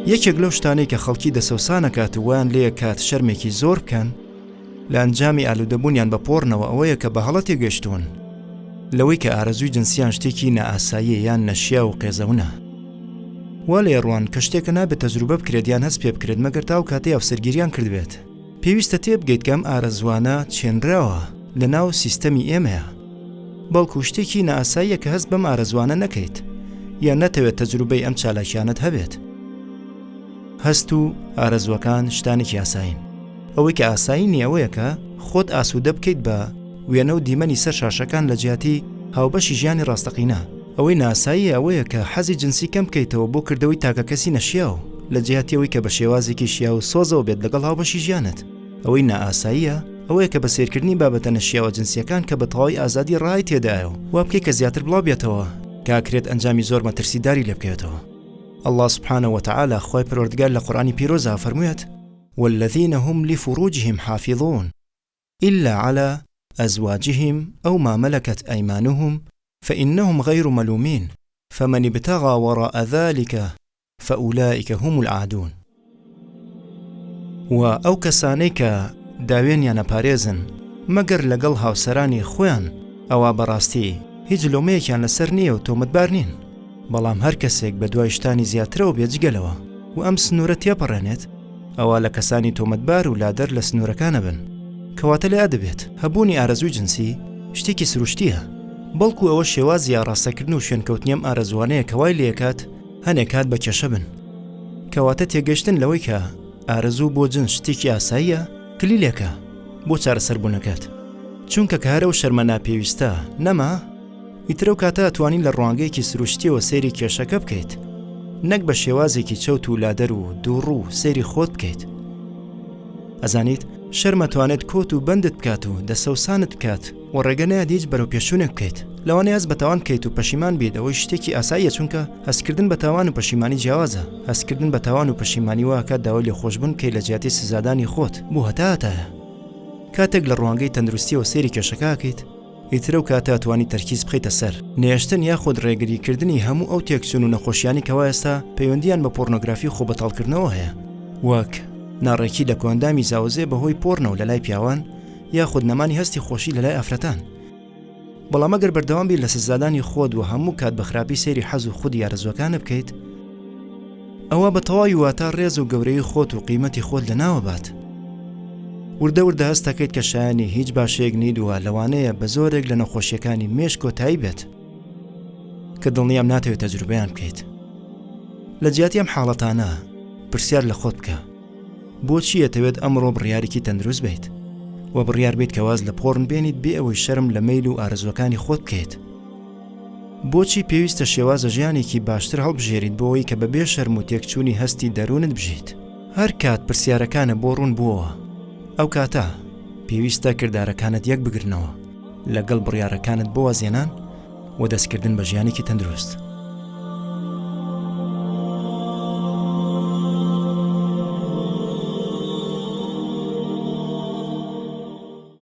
یەکێک لەو شتانەی کە خەڵکی دەسەوسانەکات و وایان لێکات شەرمێکی زۆر بکەن لە ئەنجامی ئالوودەبوونیان بە پۆڕنەوە ئەوەیە کە بە هەڵە تێگەشتوون لەوەی کە ئارەزووی جنسیان شتێکی نائاساییە یان نەشیاو و قێزەونە. وا لێڕوان کە شتێکە نابێت تەجروبە بکرێت یان هەست پێ بکرێت مەگەر تا ئەو کاتەی هاوسەرگیریان کردبێت. پێویستە تێبگەیت کە ئەم ئارەزووانە چێنراوە لە ناو سیستەمی ئێمەیە. بەڵکو شتێکی نائاساییە کە هەست بەم ئارەزووانە نەکەیت یان نەتەوێت تەجروبەی ئەم چالاکیانەت هەبێت. هەست و ئارەزووەکان شتانێکی ئاسایین. ئەوەی کە ئاسایی نییە ئەوەیە کە خۆت ئاسوودە بکەیت بە وێنە و دیمەنی سەر شاشەکان لە جیاتی هاوبەشی ژیانی ڕاستەقینە. ئەوەی نائاساییە ئەوەیە کە حەزی جنسی کەم بکەیتەوە بۆ کردەوەی تاکەکەسی نەشیاو لە جیاتی ئەوەی کە بە شێوازێکی شیاو و سۆزەوە بێت لەگەڵ هاوبەشی ژیانت. ئەوەی نائاساییە ئەوەیە کە بە سەیرکردنی بابەتە نەشیاوە جنسییەکان کە بە تەواوی ئازادی ڕای تێدایە و وا بکەیت کە زیاتر بڵاو بێتەوە کە ئەکرێت ئەنجامی زۆر مەترسیداری لێ بکەوێتەوە. اللە سبحانە وتعالی خوای پەروەردگار لە قورئانی پیرۆزا فەرموویەت، والذین هم لفروجهم حافظون الا علی ازواجهم او ما ملکت ایمانهم فانهم غیر ملومین فمن ابتغی وراء ذلک فاولئک هم العادون. وە ئەو کەسانەی کە داوێنیان ئەپارێزن مەگەر لەگەڵ هاوسەرانی خۆیان ئەوا بەڕاستی هیچ لۆمەیەکیان لەسەر نییە و تۆمەتبار نین. بەڵام هەر کەسێک بە دوای شتانی زیاترەوە بێت جگە لەوە و ئەم سنوورە تێپەڕێنێت ئەوا لە کەسانی تۆمەتبار و لادەر لە سنوورەکان ئەبن. کەواتە لە یادت بێت هەبوونی ئارەزووی جنسی شتێکی سروشتییە، بەڵکو ئەوە شێوازی ئاڕاستەکردن و شوێنکەوتنی ئەم ئارەزووانەیە کە وای لێکات هەنێ کات بە کێشە بن. کەواتە تێگەشتن لەوەی کە ئارەزوو بۆ جنس شتێکی ئاساییە کلیلێکە بۆ چارەسەربوونەکەت، چونکە کە هەر ئەو شەرمە ناپێویستە نەما، ئیتر ئەو کاتە ئەتوانی لە ڕوانگەیەکی سروشتیەوە سەیری کێشەکە بکەیت نەک بە شێوازێکی چەوت و لادەر و دووڕوو سەیری خۆت بکەیت. ئەزانیت شەرم ئەتوانێت کۆت و بەندت بکات و دەسەوسانت بکات و ڕێگە نەیات هیچ بەرەو پێشچوونێک بکەیت. لەوانەیە هەست بە تاوان بکەیت و پەشیمان بیت ئەوەیش شتێکی ئاساییە چونکە هەستکردن بە تاوان و پەشیمانی جیاوازە. هەستکردن بە تاوان و پەشیمانی وا ئەکات داوای لێخۆشبوون بکەیت لە جیاتی سزادانی خۆت بۆ هەتا هەتایە. کاتێک لە ڕوانگەی تەندروستیەوە سەیری کێشەکە ئەکەیت، ئیتر ئەو کاتە ئەتوانی تەرکیز بخەیتە سەر نێشتن یاخود ڕێگری کردنی هەموو ئەو تێکچوون و نەخۆشیانەی کەوا ئێستا پەیوەندیان بە پۆرنۆگرافی و خۆبەتاڵکردنەوە هەیە وەک، ناڕێکی لە کۆئەندامی زاوزێ بەهۆی پۆرنەوە لەلای پیاوان یاخود نەمانی هەستی خۆشی لەلای ئافرەتان. بەڵام ئەگەر بەردەوام بیت لە سزادانی خۆت و هەموو کات بە خراپی سەیری حەز و خودی ئارەزووەکانت بکەیت ئەوا بە تەواوی واتا ڕێز و گەورەیی خۆت و قیمەتی خۆت لەناوە بات. وردە وردە هەست دەکەیت کە شایەنی هیچ باشەیەک نیت و لەوانەیە بە زۆرێک لە نەخۆشیەکانی مێشک کۆتایی بێت کە دڵنیام ناتەوێت تەجروبەیان بکەیت. لە جیاتی ئەم حاڵەتانە پرسیار لە خۆت بکە بۆچی ئەتەوێت ئەمڕۆ بڕیارێکی تەندروست بیت و بڕیار بیت کە واز لە پۆڕن بێنیت بێ ئەوەی شەرم لە مەیل و ئارەزووەکانی خۆت بکەیت. بۆچی پێویستە شێوازە ژیانێکی باشتر هەڵبژێریت بۆ ئەوەی کە بەبێ شەرم و تێکچوونی هەستی دەروونت بژیت؟ هەر کات پرسیارەکانت بۆ ڕوون بووەوە، ئەو کاتە پێویستە کردارەکانت یەک بگرنەوە لەگەڵ بڕیارەکانت بۆ وازهێنان و دەستکردن بە ژیانێکی تەندروست.